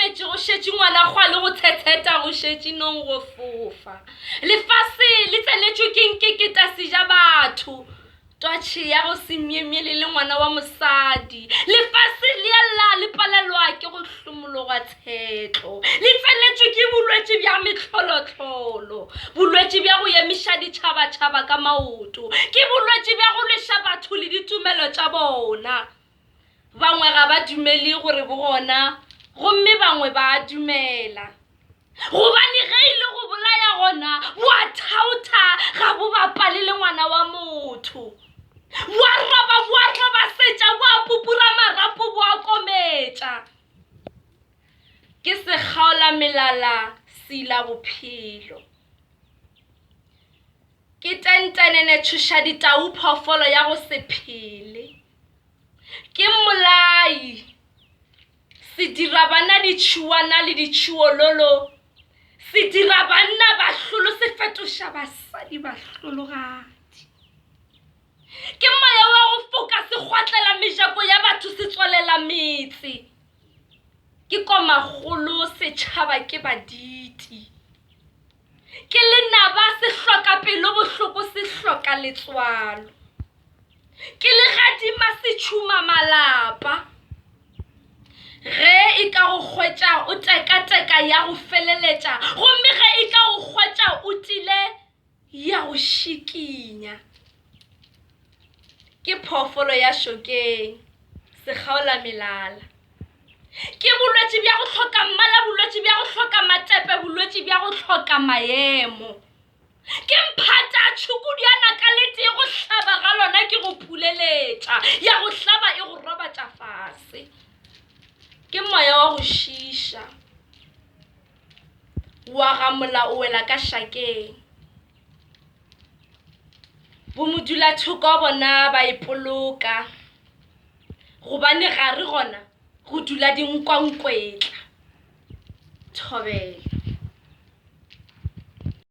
Go šetše go šetše ngwana kgwale go tshetsheta go šetše nong go fofa. Lefase le tsenetšwe ke nkeketa seja batho. Twatšhe ya go se myemyele le ngwana wa mosadi. Lefase le a lla le palelwa ke go hlomologa tshetlo. Le tsenetšwe ke bolwetši bja mehlolohlolo. Bolwetši bja go emiša ditšhabatšhaba ka maoto. Ke bolwetši bja go lweša batho le ditumelo tša bona. Bangwe ga ba dumele gore bo gona gomme bangwe ba a dumela. Gobane ge e le go bolaya gona bo a thaotha ga bo bapale le ngwana wa motho. Bo a roba, bo a robasetša, bo a pupura marapo, bo a kometša. Ke sekgaolamelala seila bophelo. Ke tentenene tšhošaditau phoofolo ya go se phele. Ke mmolai, sedirabana ditšhuana le ditšhuololo, sedirabanna bahlolo se fetoša basadi bahlologadi. Ke moya wa go foka se kgwatlela mejako ya batho se tswalela metse. Ke komakgolo setšhaba ke baditi. Ke lenaba se hloka pelo bohloko se hloka letswalo. Ke legadima se tšhuma malapa. Ge e ka go hwetša o tekateka ya go feleletša gomme ge e ka go hwetša o tile ya go šikinya. Ke phoofolo ya šokeng, sekgaolamelala. Ke bolwetši bja go hloka mmala, bolwetši bja go hloka matepe, bolwetši bja go hloka maemo. Ke mphata tšhukudu ya naka le tee go hlaba ga lona ke go phuleletša, ya go hlaba e go robatša fase. Ke moya wa go šiiša, wa gamola o wela ka šakeng. Bomodulathoko bona ba ipoloka. Gobane gare gona go dula dinkwankwetla. Thobela.